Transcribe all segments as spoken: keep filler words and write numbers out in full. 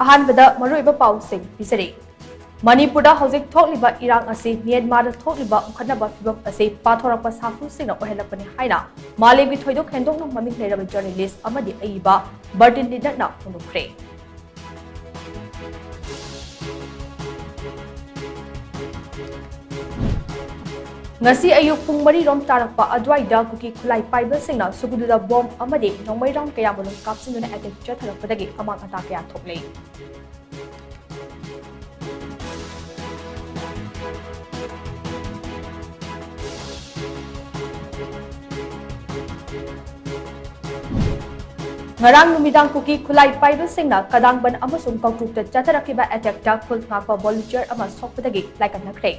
ꯑꯍꯥꯟꯕꯗ ꯃꯔꯨꯑꯣꯏꯕ ꯄꯥꯎꯁꯤꯡ ꯄꯤꯖꯔꯤ꯫ ꯃꯅꯤꯄꯨꯔꯗ ꯍꯧꯖꯤꯛ ꯊꯣꯛꯂꯤꯕ ꯏꯔꯥꯡ ꯑꯁꯤ ꯃ꯭ꯌꯥꯟꯃꯥꯔꯗ ꯊꯣꯛꯂꯤꯕ ꯎꯪꯈꯠꯅꯕ ꯐꯤꯚꯝ ꯑꯁꯤ ꯄꯥꯊꯣꯔꯛꯄ ꯁꯥꯐꯨꯁꯤꯡꯅ ꯑꯣꯏꯍꯜꯂꯛꯄꯅꯤ ꯍꯥꯏꯅ ꯃꯥꯂꯦꯝꯒꯤ ꯊꯣꯏꯗꯣꯛ ꯍꯦꯟꯗꯣꯛꯅ ꯃꯃꯤꯡ ꯂꯩꯔꯕ ꯖꯔꯅꯦꯂꯤꯁ ꯑꯃꯗꯤ ꯑꯏꯕ ꯕꯔꯇꯤꯟ ꯂꯤꯅꯠꯅ ꯐꯣꯡꯗꯣꯛꯈ꯭ꯔꯦ꯫ ꯉꯁꯤ ꯑꯌꯨꯛ ꯄꯨꯡ ꯃꯔꯤ ꯔꯣꯝ ꯇꯥꯔꯛꯄ ꯑꯗꯨꯋꯥꯏꯗ ꯀꯨꯀꯤ ꯈꯨꯠꯂꯥꯏ ꯄꯥꯏꯕꯁꯤꯡꯅ ꯁꯨꯒꯨꯅꯨꯗ ꯕꯣꯝ ꯑꯃꯗꯤ ꯅꯣꯡꯃꯩ ꯔꯥꯎꯟ ꯀꯌꯥꯃꯔꯨꯝ ꯀꯥꯞꯁꯤꯟꯗꯨꯅ ꯑꯦꯇꯦꯛ ꯆꯠꯊꯔꯛꯄꯗꯒꯤ ꯑꯃꯥꯡ ꯑꯇꯥ ꯀꯌꯥ ꯊꯣꯛꯂꯦ꯫ ꯉꯔꯥꯡ ꯅꯨꯃꯤꯗꯥꯡ ꯀꯨꯀꯤ ꯈꯨꯠꯂꯥꯏ ꯄꯥꯏꯕꯁꯤꯡꯅ ꯀꯗꯥꯡꯕꯟ ꯑꯃꯁꯨꯡ ꯀꯧꯇ꯭ꯔꯨꯛꯇ ꯆꯠꯊꯔꯛꯈꯤꯕ ꯑꯦꯇꯦꯛꯇ ꯈꯨꯜ ꯉꯥꯛꯄ ꯚꯣꯂꯨꯟꯇꯤꯌꯔ ꯑꯃ ꯁꯣꯛꯄꯗꯒꯤ ꯂꯥꯏꯀꯠꯅꯈ꯭ꯔꯦ꯫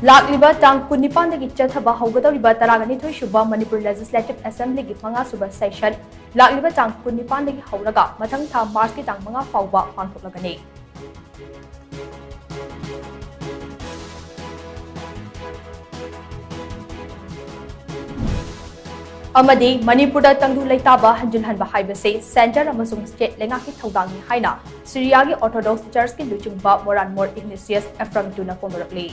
ꯂꯥꯛꯂꯤꯕ ꯇꯥꯡ ꯀꯨꯟꯅꯤꯄꯥꯟꯗꯒꯤ ꯆꯠꯊꯕ ꯍꯧꯒꯗꯧꯔꯤꯕ ꯇꯔꯥꯒ ꯅꯤꯊꯣꯏ ꯁꯨꯕ ꯃꯅꯤꯄꯨꯔ ꯂꯦꯖꯤꯁꯂꯦꯇꯤꯚ ꯑꯦꯁꯦꯝꯕ꯭ꯂꯤꯒꯤ ꯃꯉꯥ ꯁꯨꯕ ꯁꯦꯁꯟ ꯂꯥꯛꯂꯤꯕ ꯇꯥꯡ ꯀꯨꯟꯅꯤꯄꯥꯟꯗꯒꯤ ꯍꯧꯔꯒ ꯃꯊꯪ ꯊꯥ ꯃꯥꯔꯆꯀꯤ ꯇꯥꯡ ꯃꯉꯥ ꯐꯥꯎꯕ ꯄꯥꯡꯊꯣꯛꯂꯒꯅꯤ꯫ ꯑꯃꯗꯤ ꯃꯅꯤꯄꯨꯔꯗ ꯇꯪꯗꯨ ꯂꯩꯇꯥꯕ ꯍꯟꯖꯤꯟꯍꯟꯕ ꯍꯥꯏꯕꯁꯤ ꯁꯦꯟꯇꯔ ꯑꯃꯁꯨꯡ ꯁ꯭ꯇꯦꯠ ꯂꯩꯉꯥꯛꯀꯤ ꯊꯧꯗꯥꯡꯅꯤ ꯍꯥꯏꯅ ꯁꯤꯔꯤꯌꯥꯒꯤ ꯑꯣꯔꯊꯣꯗꯣꯛꯁ ꯆꯔꯆꯀꯤ ꯂꯨꯆꯤꯡꯕ ꯃꯣꯔꯥꯟꯃꯣꯔ ꯏꯒꯅꯦꯁꯤꯌꯁ ꯑꯦꯐ꯭ꯔꯝꯇꯨꯅ ꯐꯣꯡꯗꯣꯔꯛꯂꯤ꯫